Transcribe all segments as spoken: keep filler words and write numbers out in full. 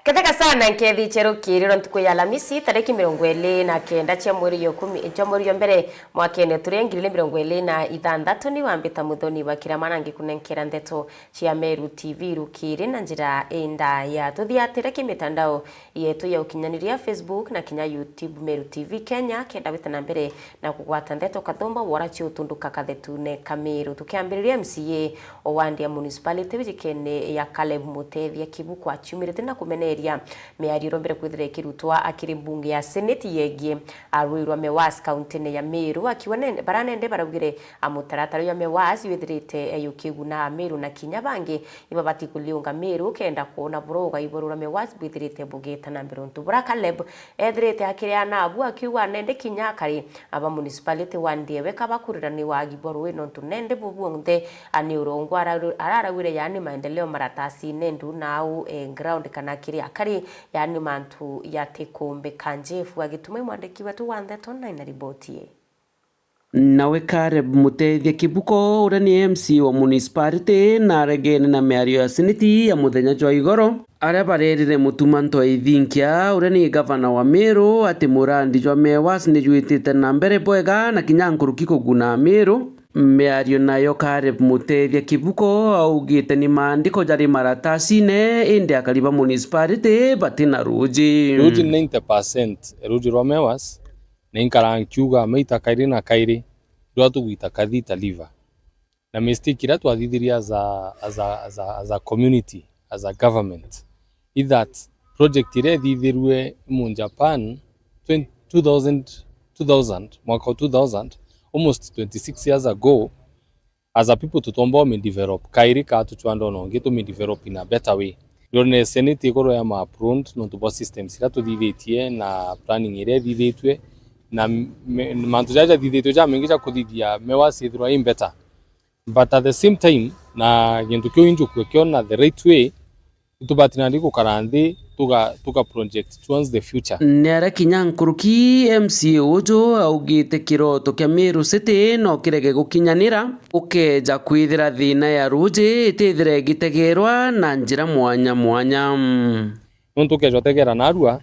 Ketheka sana nkethi cia rukiri rwa ntuku ya Alamisi, tariki mirongo iri na kenda cia mweri ya ikumi, cia mweri ya mbere mwakene turi ngiri igiri mirongo iri na ithanthatu, ni wambita Muthoni wa Kirama na ngikunenkera ndeto cia Meru T V rukiri na njira indaya. Tuthiatire kimitandao yetu ya ukinyaniria, Facebook na kinya YouTube, Meru T V Kenya, kenda wita na mbere na kugwata ndeto kathumba wora cia utunduka kathetune ka Meru. Tukiambiriria, M C A o wandi ya municipality wijikene ya Caleb Mutethia Kibuku aciumirite na kumeneria miario irombere kwithira ikirutwa akiri mbunge ya seneti yegie, a, rui rwa Mewas kaunti-ini ya Meru, akiuga nende, baria nende baraugire, a, mutaratara ya Mewas yithirite, e, yukiguna Ameru na kinya bangi ibabati kuliunga Meru kenda kwona buria ugai bwa rui rwa Mewas bwithirite bugita na mbere. Untu buria Caleb ethirite akiria nabu, akiuga nende kinya akari aba municipality wandi ewe kabakurira ni wagi bwa rui, nontu nende bu bwonthe, a, ni urungu araru-, ararauire, yaani maendeleo maratasine ndu na au, e, ground kana kiri akari, yaani mantu yatikumbika. Jeff Agituma i mwandiki wetu wa ndeto na ina riboti ii. Nawe Caleb Mutethia Kibuku, uria ni M C A wa municipality, na aregene na miario ya seneti ya muthenya jwa igoro, aria barerire Mutuma M'Ethingia, uria ni gavana wa Meru, ati murandi jwa Mewas ni jwitite na mbere bwega na kinya nkuruki kuguna Meru. Miario nayo Caleb Mutethia Kibuku augite ni maandiko jari maratasine, indi akari ba municipality batina ruji. Ruji ninety percent, ruji rwa Mewas, na inkaraa nkiuga maita kairi na kairi, rwa tugwita kathita liver. Na mistake iria twathithirie as a, as a, as a, as a community, as a government, is that project iria ithithirue mu Japan twenty, two thousand, two thousand, mwaka wa two thousand, almost twenty-six years ago, as a people tutomba umidevelop kairi, kaa tuchwanda ona ungi tumidevelop in a better way. Ndionere senate iguru ya ma approved nontu bwa systems iria tuthithitie na planning iria ithithitue, na me-, mantu jaria jathithitue jamaingi ja kuthithia Mewas ithirwa i better. But at the same time, na gintu kiu injukue kiona the right way, itubati nandi gukara nthi tuga, tuga project towards the future. Ni aria kinya nkuruki M C A uju augite kiroto kia Meru City no kirege gukinyanira, ukeja kwithira thina ya ruji itithire igitegerwa na njira mwanya mwanya. Nontu ukeja utegera narua,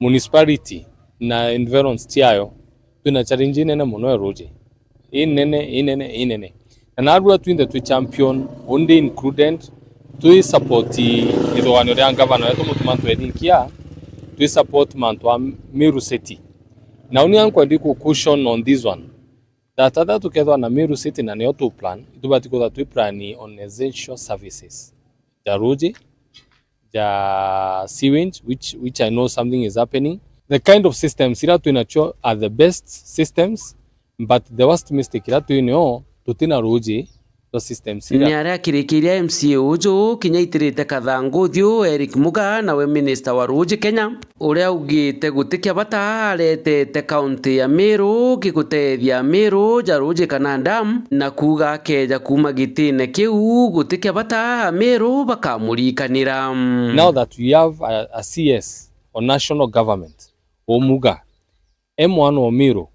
municipality na environs ciayo, twina challenge inene mono ya ruji. Inene, inene, inene. Na narua twinthe twi champion, undi included, twi support ithuganio ria ngavana wetu Mutuma M'Ethingia, twi support mantu a Meru City. Na uni ankwendi ku caution on this one, that atha tukethwa na Meru City na nio tu plan, itubati kwithwa twi plan on essential services. Ja ruji, ja sewage, which, which I know something is happening. The kind of systems iria twinacio are the best systems, but the worst mistake iria twinio, tutina ruji rwa systems iria. Ni aria akirikiria M C A uju kinya itirite kathangu uthiu Eric Muga, nawe minister wa ruji Kenya, uria augite guti kia bata aretete kaunti ya Meru gigutethia Meru ja ruji kana dam, na kuuga akeja kuuma gitine kiu guti kia bata Meru bakamurikanira. Now that we have a, a C S or national government, o Muga, e mwana o Meru,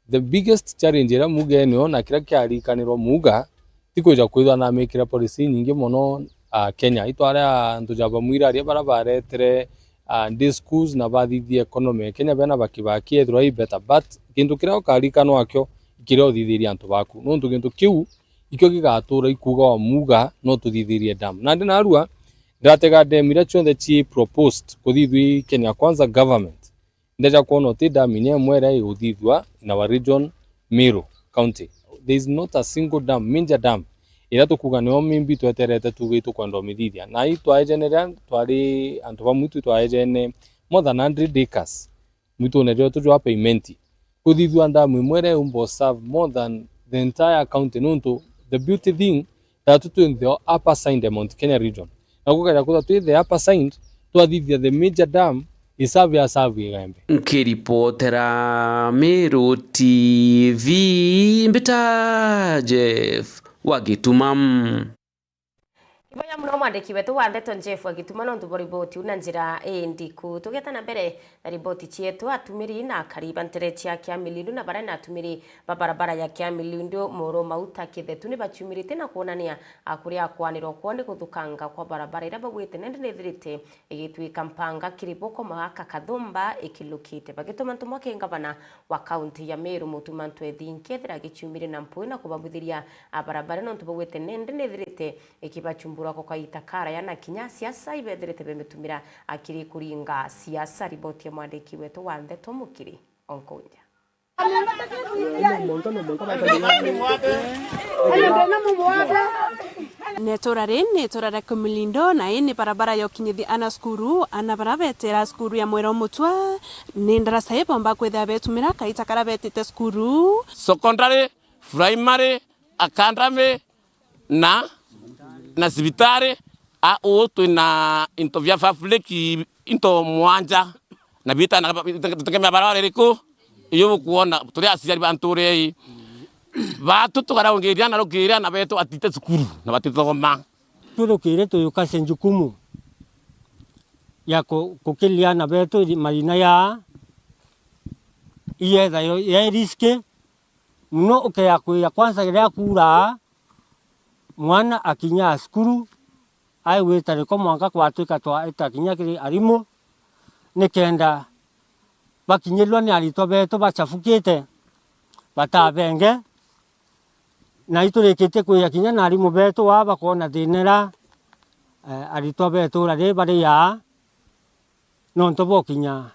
the biggest challenge iria Muga enio na kiria kiarikanirwa Muga, ti kwija kwithwa na amikire policy nyingi mono, ah, Kenya. Itware antu ja bamwira aria bara baretire, ah, day schools na bathithia economy ya Kenya bena bakibaki ethirwa i better. But gintu kiria ukarikanwa akio, kiria uthithirie antu baku. Nontu gintu kiu, ikio gigatura ikuuga wa Muga no tuthithirie dam. Nandi narua, ndiratega dam iria cionthe ci proposed kuthithua i Kenya Kwanza government. Ndeja kwona uti dam inya imwe iria iguthithua in our region, Meru County. There is not a single dam, major dam, iria tukuga nio maybe tweterete tuge itukwenda umithithia. Na itwaejene riria twari antu ba mwitu, itwaejene more than hundred acres mwitune rietu jwa Paimenti. Kuthithua dam imwe iria iumba serve more than the entire county, nontu the beauty thing, tatu twi the upper side ya Mount Kenya region. Na gukaja kwithwa twi the upper side, twathithia the major dam, i serve ya serve Igembe. Nkiripotera Meru T V, mbita Jeff wa Gituma. Iboya muno No mwandiki wetu wa ndeto Jeff agituma nontu bwa riboti iu na njira indiku. Tugeta na mbere na riboti cietu, atumiri na akari ba ntere cia Kiamilindu na baria ni atumiri ba barabara ya Kiamilindu Muru Mauta Kithetu ni baciumirite na kwonania a kuria kwanirwa kwao ni guthukanga kwa barabara iria baugite nende nithirite igitwika mpanga kiri bo, koma gaka kathumba ikilukite. Bagituma ntumwa ki ngavana wa kaunti ya Meru Mutuma Ntwethingia ethira agiciumire na mpui na kubabuthiria a barabara nontu baugite nende nithirite ikibachumbura kwa kaita karaya na kinya siasa ibethirite bemitumira akiri kuringa siasa. Riboti ya mwandiki wetu wa ndeto Mukiri Onkunja. Netura ri ni itura ria Kimulindo, na ii ni barabara ya ukinyithia ana cukuru. Ana bara betera cukuru ya Mwera Mutwa ni ndaraca ibomba kwithira betumira kaita karia betite cukuru. Secondary, primary, academy, na, na cibitari. A, uu twina into bia public, into mwanja, na bita na tutegemea barabara iriku? Iyo bukwona turi aciari ba nture ii, batu tukaraungiria na rukiria na betu batite cukuru na batithoma. Turukire tuyukacia njukumu ya ku-, kukiria ana betu marina ya, iyetha yo, ya riski. Muno ukeya kwija kwanza riria kuuraa, mwana akinyaa cukuru, aigwita riko mwanka kwatwika twaita kinya kiri arimu, nikenda bakinyirua ni aritwa betu bachafukite, batabenge. Na iturikitie kwija kinya na arimu betu aa bakoona thina iria, eh, aritwa betu uria ri bari aa, nontu bokinya,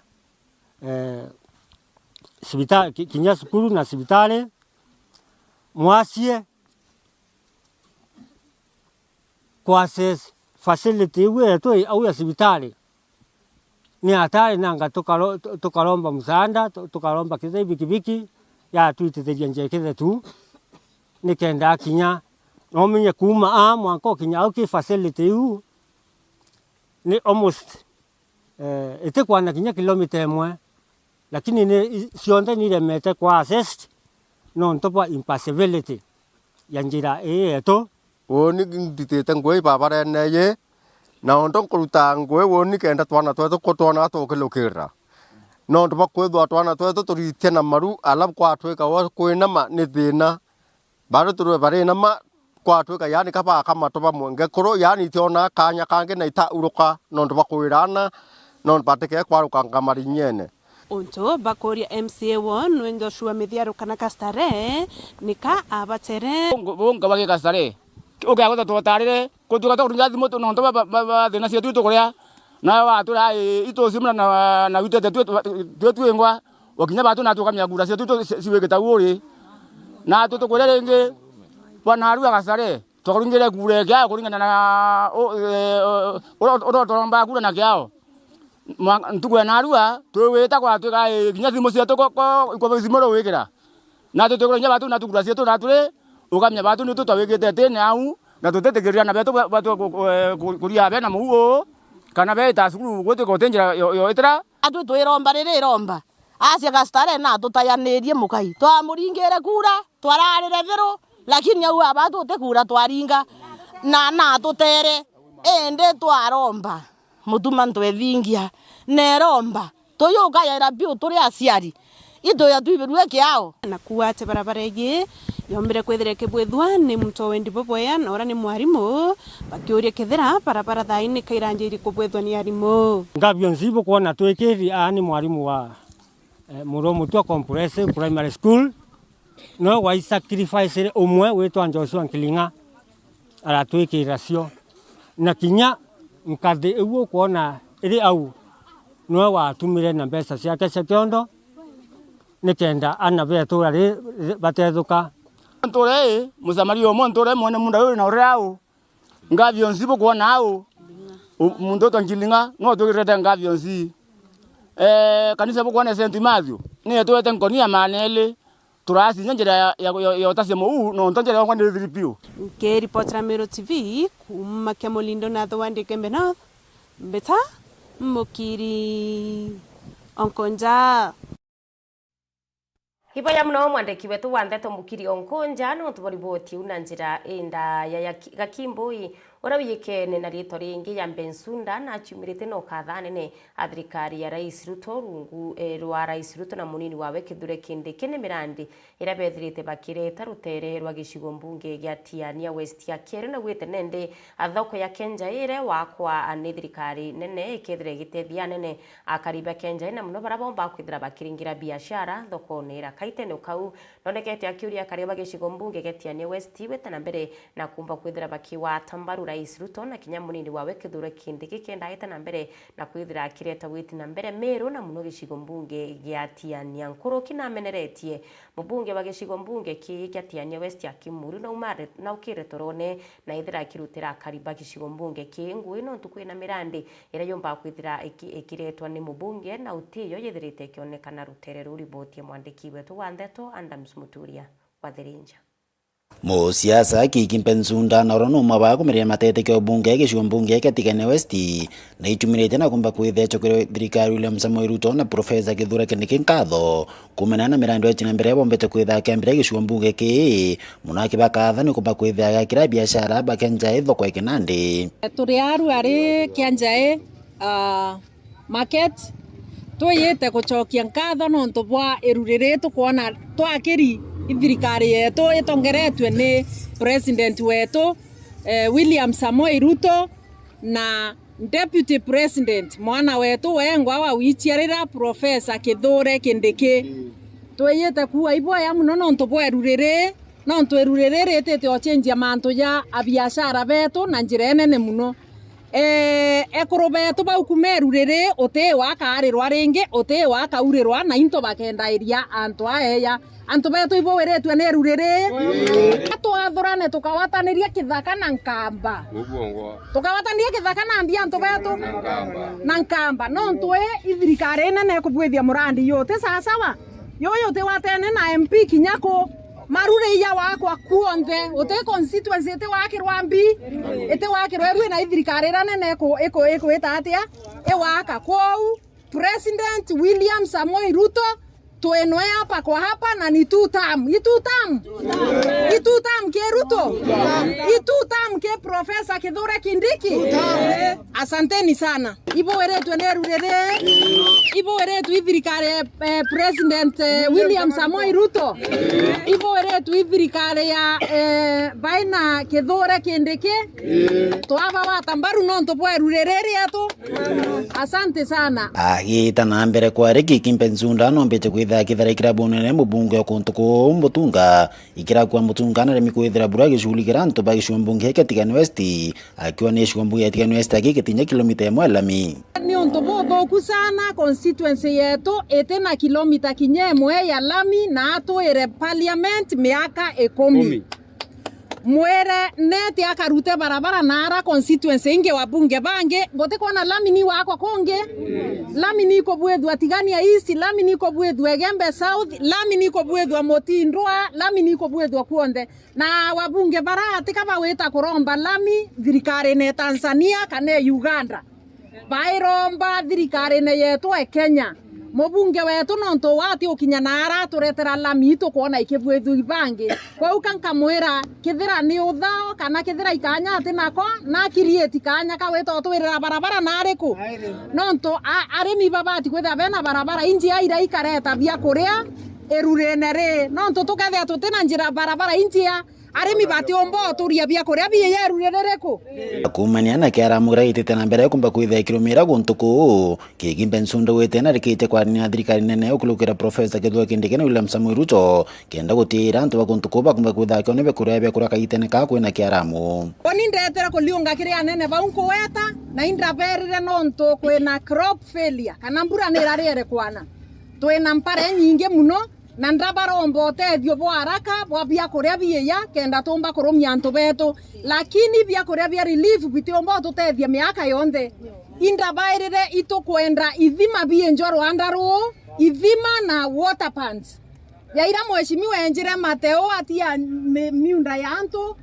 eh, cibita-, ki-, kinya cukuru na cibitari, mwacie ku access facility iu yetu i au ya cibitari ni atari nanga tukaro-, tu-, tukaromba musaanda, tu-, tukaromba kithei bikibiki ya twititheria njia kithetu, nikenda akinya, no umenye kuuma aa mwanka ukinya au ki facility iu ni almost eh, itikwana kinya kilomita imwe, lakini ni, i-, cionthe ni iremete kwa assessed nontu bwa impassability ya njira ii yetu. Uuni nditite ngui ibabarene iji, na untu nkuruta ngui uuni kenda twana twetu ku twona tukilukirira. Nontu bwa kwithwa twana twetu turitie na maru, ala kwatwika gwa kwinama ni thina. Bari turwe barinama, kwatwika, yaani, ka bakamatu bamwe ngekuru, yaani, itiona kaanya kangi na itauruka nontu bwa kwiraana, nontu batike kwaruka ngamarinyene. Untu bakuria M C A wao nwe Joshua Mithiaru kana Kastare, nika abatere. Bunga bagi Kastare, ukea gwita twotarire, kutuka twakuringa thimu tu nontu ba, ba, ba, ba thina cietu itukuria, nawe watwira, ii, itucimura na, na witete twi, twi, twi twingwa. Wakinya batu na tukamenya kura cietu tu ci-, ciwikite uu uri. Na tu tukwire ringi, bwa narua Gacare, twakuringire kura ya kiao kuringana na, u-, e, u-, uria, uria turomba kura na kiao. Mwa-, ntuku ya narua, twiwita gwatwika, i, kinya thimu cietu ko, ko, ikwa thimu ruwikira. Na tu tukwira kinya batu na tu kura cietu na turi, ukamenya batu nitu twawikite tene au, na tutitikirira na betu ba, ba tu ku-, ku-, e, ku-, kuria bena muu uu, kana beita cukuru gwitwika uti njira yo, yo itira. Atwi twiromba riri iromba. Acia Gastare na atutayanirie mukai. Twamuringire kura, twararire thiru, lakini au aba tuti kura twaringa. Na, na atutere. Indi twaromba. Mutuma ntwethingia. Neromba. Tuyukayaira biu turi aciari. Ituya twibirue kiao. Na kuuga ati barabara iji yombire kwithira ikibwithua ni muntu wendi bubwea na uria ni mwarimu, bakiuria kethira barabara thaa ii ni kairanjirie kubwithua ni arimu. Ngabio nzibu kwona twikiri aa ni mwarimu wa eh, Muru Mutwa Comprehensive Primary School, noe waisacrificire umwe witwa Joshua Nkiring'a, aratwikirira cio. Na kinya nkathi iu ukwona iri au, noe watumire na mbeca ciake cia kiondo, nikenda ana betura ri, ri, batethuka. Ntura ii, Musamaria umwe ntura ii mwene munda uyu na uria au, Ngavio nzi bukwona au, u-, muntu utwa Nkiring'a, no twigirite ngavio nzi. Eh, kanisa bukwona Saint Matthew, ni etwete nkoni ya maana eli, turacinya njira ya, ya, ya, ya utacia muu, nontu njira yongwa ni thiri piu. Nkiripotera Meru T V, kuuma Kiamulindo na Thuwa Ndikembe North, mbita Mukiri Onkonja. Iboya muno mwandiki wetu wa ndeto Mukiri Onkonja, nontu bwa riboti iu na njira indaya ya ki-, Gakimbui Uria wijikene na riitwa ringi ya Bensouda naciumirite na ukatha anene a thirikari ya Rais Ruto rungu, eh, rwa Rais Ruto na munini wawe Kithure Kindiki ni mirandi iria bethirite bakireta rutere rwa gicigo mbunge gia Tigania West. Akiaria naugite nende a thoko ya Kenjae iria wakwa ni thirikari nene ikethira igitethia anene akari ba Kenjae na muno baria bomba kwithira bakiringira biashara thokone iria. Kaitene kau nonekete akiuria akari ba gicigo mbunge gia Tigania West gwita na mbere na kumba kwithira bakigwata mbaru Rais Ruto na kinya munini wawe Kithure Kindiki kenda aita na mbere na kwithira akireta witi na mbere Meru na muno gicigo mbunge gia Tigania. Nkuruki nameneretie mubunge wa gicigo mbunge kii gia Tigania West Akim Muriu naumare-, naukire torone na ithira akirutira akari ba gicigo mbunge kii ngui nontu kwina mirandi iria yombaga kwithira iki-, ikiretwa ni mubunge na utiyo yithirite ikionekana rutere ruu. Riboti ya mwandiki wetu wa ndeto Adams Muturia wa Thirinja. Musiasa Kiki Bensouda na uria numwe wa kumiria matete kia ubunge gicigo mbunge kia Tigania West, naichumirite na kumba kwithia chokere thirikari William Samoei Ruto na Profesa Kithure Kindiki nkatho kumena na mirandi ya china mbere bombete kwitha kiambire gicigo mbunge kii, muno akibakatha ni kumba kwithia gakira biashara ba Kenjae thoko ya Kinandi. Turi aru ari Kenjae, ah, market, twiyite gucokia nkatho nontu bwa iru riri tukwona twakiri i thirikari yetu itongeretue ni president wetu, eh, William Samoei Ruto na Deputy President, mwana wetu wengwa wa wiciarira, Professor Kithure Kindiki. Twiyite kuuga iboya muno nontu bwa iru riri, nontu iru riri ritite ochenjia mantu ja abiashara betu na njira inene muno. Eh, ekuru betu bau kuma iru riri, uti wakaarirwa ringi, uti wakaurirwa, na into bakendairia antu aeya. Antu betu ibuwiritue ni iru riri. Twathurane tukawataniria kithaka na nkamba. Tukawataniria kithaka na mbia antu betu. Na nkamba. Na nkamba. Nontu ii i thirikari inene ikubwithia murandi yu uti sawasawa. Yuyu uti watene na M P kinya ku. Maruri iya wakwa kuonthe. Uti constituency iti wakirwa mbi. Iti wakirwa iru na i thirikari ira nene iku-, iku-, ikwita atia? Iwaka. Kwou, President William Samoei Ruto, twinwe hapa kwa hapa na ni two term. I two term. I two term ki Ruto. I two term ki Professor Kithure Kindiki. Asanteni sana. Ibuwiritue ni iru riri. Ibuwiritue i thirikari, eh, President, eh, William Samoei Ruto. Ibuwiritue i thirikari ya, eh, baina Kithure Kindiki. Twabawata mbaru nontu bwa iru riri rietu. Asante sana. Agita na mbere kwari Kiki Bensouda nombite kwithira akitharakira bunene mubunge o kuntu kuu Mutunga. Ikirakua Mutunga naremi kwithira bura gicuguli kira antu ba gicigo mbunge kia Tigania West, akiwa ni gicigo mbunge kia Tigania West aki gitinya kilomita imwe ya lami. Ni untu buthuku sana, constituency yetu iti na kilomita kinya imwe ya lami na atwire parliament miaka ikumi. Kumi. Mwire neti akarute barabara na ara constituency ingi wabunge bangi, butikwona lami ni wakwa kungi? Lami ni ikubwithua Tigania East, lami ni ikubwithua Igembe South, lami ni ikubwithua Mutindwa, lami ni ikubwithua kuonthe. Na wabunge bara atika bawita kuromba lami thirikarine ya Tanzania kana ya Uganda. Bairomba thirikarine yetu e Kenya. Mubunge wetu nontu wati ukinya na ara aturetera lami, itukwona ikibwithua ibangi. Kwou ka nkamwira, kethira ni uthao kana kethira ikanya ati nako, na create kanya ka gwita utwirira barabara na ariku? Nontu a-, arimi babati kwithira bena barabara injia iria ikareta biakuria irurine ri. Nontu tukethira tutina njira barabara injia, arimi batiumba uturia biakuria biiya iru ririku? Kuumania na kiaramu kiria gitite na mbere kumba kwithira ikirumira guntu kuu, Kiki Bensouda wite na arikitie kwarania na thirikari nene ukurukira Professor Kithure Kindiki na William Samoei Ruto, kenda gutira antu ba guntu kuu bakumba kwithira kione biakuria biakuria kaitene kaa kwina kiaramu. Uni ndetere kuliunga kiri anene bau nkuweta, na indaberire nontu kwina crop failure, kana mbura ni irariere kwana. Twina mpara inyingi muno, na ndabaromba utethio bwa haraka bwa biakuria biiya, kenda tumba kurumia antu betu. Lakini biakuria bia relief bitiumba ututethia miaka yonthe. Indabairire itukwenda ithima biinjwa rwanda ruu, ithima na water pans. Yaira mheshimiwa enjire mateu atia mi-, miunda ya antu,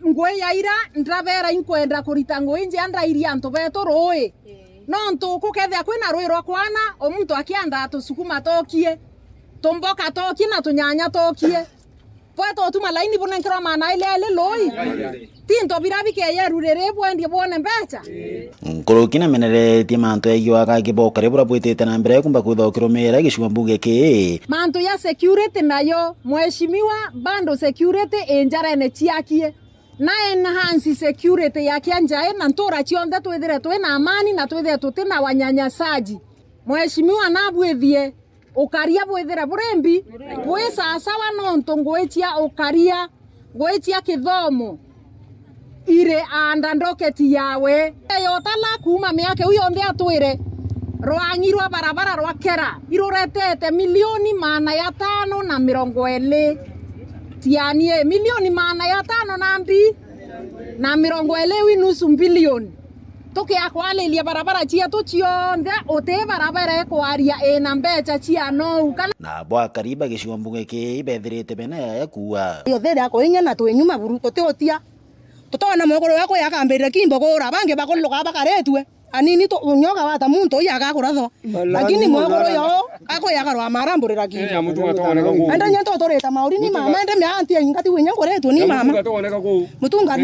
ngui yaira, ndabera inkwenda kurita ngui njia ndairie antu betu rui. Nontu gukethia kwina rui rwa kwana, o muntu akiandaa tusukuma tokie, tumboka tokie na tunyanya tokie. Bwetwa utuma laini bunenkerwa maana ili eli lui. Ti into bira bikeyeru riri bwendie bwone mbecha. Nkuruki nameneretie mantu egie waka kibokari buria bwitite na mbere kumba kwithwa ukirumira gicigo mbunge kii. Mantu ya security nayo, mheshimiwa, bado security i njarene ciakie. Na enhance security ya Kianjai na ntura cionthe twithire twi na amani na twithire tuti na wanyanyasaji. Mheshimiwa, nabwithie ukaria bwithire buri mbi, bwi sawasawa nontu ngui cia ukaria, ngui cia kithomo iri under docket yawe. Yotala kuuma miaka iu yonthe atwire, rwang'i rwa barabara rwa Kera iruretete milioni maana ya tano na mirongo iri. Tianie, milioni maana ya tano na mbi na mirongo iri wi nusu bilioni. Tukiakwariria barabara cietu cionthe, uti barabara ikwaria ina mbecha cia nou kana. Na bwakari ba gicigo mbunge kii bethirite bena yaya kuua. Yo thiri ya kuinya na twinyuma buru, tutiutia. Tutona mwekuru wa kuya akambirire kimbo kuura, bangi bakuruka bakaritue. Anini tu, nyoka wata muntu uyu agakurathwa. Lakini mwekuru yo akuya akarwa mara mburira kimbo. Enda nyeto turita mauri ni mama, ende mia anti ingati winya nguritue ni mama. Mutunga.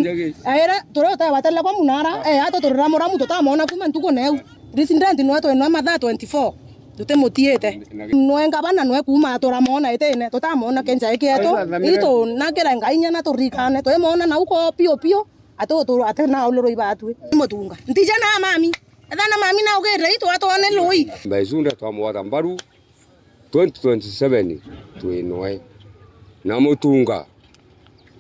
Aira, turi utewa tele kwa munara, eh, ata turira muramu tutamona kuma ntuku neu. Resident nwe twe nwe mathaa twenty-four. Tutimutiite. Nwe ngabana nwe kuma turamona itine, tutamona kenja ikietu. Itu nakira Ngai nyana turikane, twimona na uko pio pio, atu tu ate na uluru ibatwi. Mutunga. Ntija na mami. Etha na mami na ugirire itu atone lui. Mbaicunda twamwata mbaru. Twenty twenty-seven twinoe na Mutunga.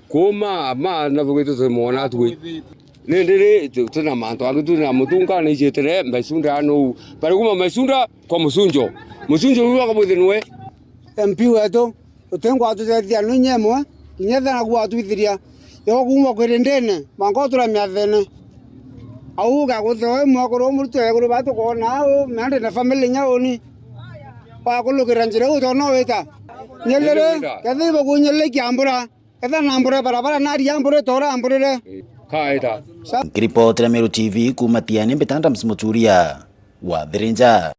Kuma ma na thugite tumwona twi. Nindi ri tu- twina mantu angi, twina Mutunga na icitire Mbaicunda ya nou. Bari kuma Mbaicunda kwa Mucunjo. Mucunjo uyu akamwithe nwe. M P wetu, utingwa tutethia nu nyemwe, kinya thana gwatwithiria. Yo kuma kwiri ndene, mwanka utura miathene. Au ugagutheo imwe kuru murutwe iguru batu kona au, mende na family nyauni. Wakulukira njira iu tona wita. Nyelere, kethira ibukunyelere kiambura. Ketha na mbura barabara na ria mbura itora mburire. Kaita. Nkiripotera Meru T V kuma Tiani, mbita Adams Muturia wa Thirinja.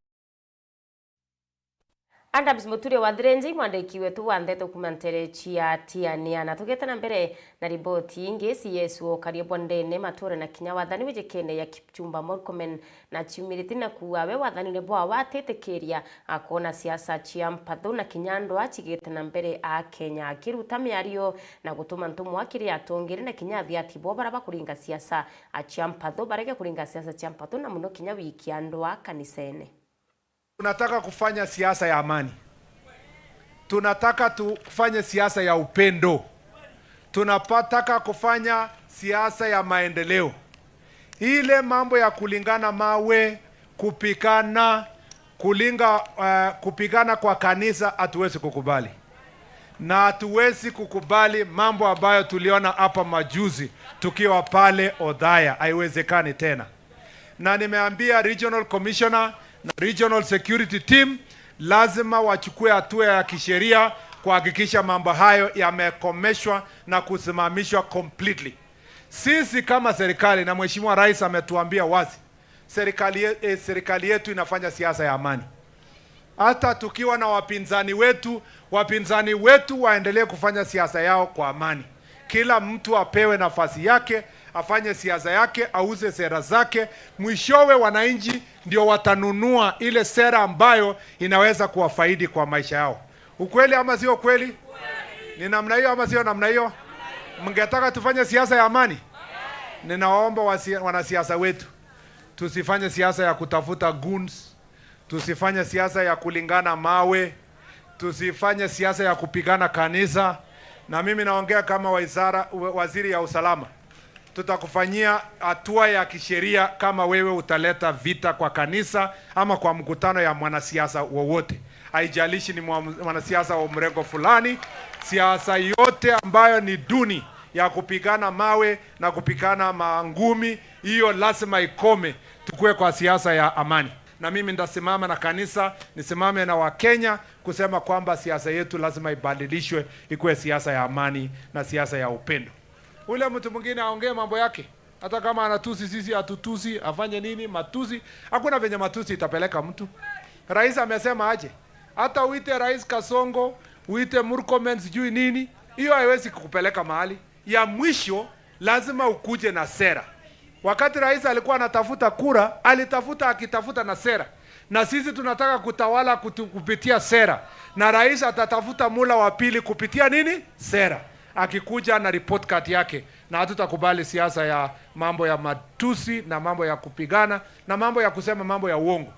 Adams Muturia wa Thirinja, mwandiki wetu wa ndeto kuma ntere cia Tiania. Na tugete na mbere na riboti ingi, C S ukaria bwa ndene, mature na kinya wathani wijikene ya Kipchumba Murkomen na ciumiritie na kuuga we wathanine bwawe atitikiria akoona siasa cia mpathu na kinya ndwaa cigite na mbere a Kenya, akiruta miario na gutuma ntumwa kiri atongeri na kinya athiati bo bara bakuringa siasa cia mpathu, barege kuringa siasa cia mpathu na muno kinya wikia ndwaa kanisene. Tunataka kufanya siasa ya amani. Tunataka tufanye siasa ya upendo. Tunataka kufanya siasa ya maendeleo. Ile mambo ya kulingana mawe, kupigana, kulinga, eh, kupigana kwa kanisa hatuwezi kukubali. Na hatuwezi kukubali mambo ambayo tuliona hapa majuzi tukiwa pale Othaya. Haiwezekani tena. Na nimeambia regional commissioner na regional security team lazima wachukue hatua ya kisheria kuhakikisha mambo hayo yamekomeshwa na kusimamishwa completely. Sisi kama serikali, na Mheshimiwa Rais ametuambia wazi, serikali ye-, eh, serikali yetu inafanya siasa ya amani. Hata tukiwa na wapinzani wetu, wapinzani wetu waendelee kufanya siasa yao kwa amani. Kila mtu apewe nafasi yake, afanye siasa yake, auze sera zake. Mwishowe wananchi ndio watanunua ile sera ambayo inaweza kuwafaidi kwa maisha yao. Ukweli ama sio kweli? Ni namna hiyo ama sio namna hiyo? Mngetaka tufanye siasa ya amani? Ninawaomba wasi-, wanasiasa wetu, tusifanye siasa ya kutafuta goons. Tusifanye siasa ya kulingana mawe, tusifanye siasa ya kupigana kanisa. Na mimi naongea kama wizara, wa-, waziri ya usalama. Tutakufanyia hatua ya kisheria kama wewe utaleta vita kwa kanisa ama kwa mkutano ya mwanasiasa wowote. Haijalishi ni mwa-, mwanasiasa wa mrengo fulani, siasa yote ambayo ni duni ya kupigana mawe na kupigana mangumi, hiyo lazima ikome. Tukue kwa siasa ya amani. Na mimi nitasimama na kanisa, nisimame na Wakenya kusema kwamba siasa yetu lazima ibadilishwe, ikuwe siasa ya amani na siasa ya upendo. Ule mtu mwingine aongee mambo yake, hata kama anatusi sisi, atutusi, afanye nini, matusi, hakuna venye matusi itapeleka mtu. Rais amesema aje? Hata uite Rais Kasongo, uite Murkomen sijui nini, Hiyo haiwezi kukupeleka mahali. Ya mwisho, lazima ukuje na sera. Wakati rais alikuwa anatafuta kura, alitafuta akitafuta na sera, na sisi tunataka kutawala kutu-, kupitia sera, na rais atatafuta mula wa pili kupitia nini? Sera, akikuja na report card yake, na hatutakubali siasa ya mambo ya matusi na mambo ya kupigana na mambo ya kusema mambo ya uongo.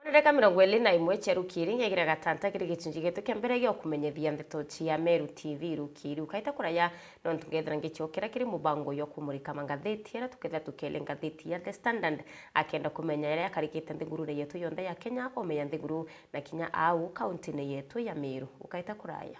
Ndereka mirongo iri na imwe cia rukiri ngegera gatanta kiri gicunji gitu kia mbere gia kumenyethia ndeto cia Meru T V rukiri. Ukaita kuraya, nontu ngethira ngicokera kiri mubango jwa kumurika mangatheti aria tukethira tukele ngatheti ya The Standard, akenda kumenya aria akarikite nthigurune yetu yonthe ya Kenya, omenya nthiguru na kinya au kauntine yetu ya Meru. Ukaita kuraya.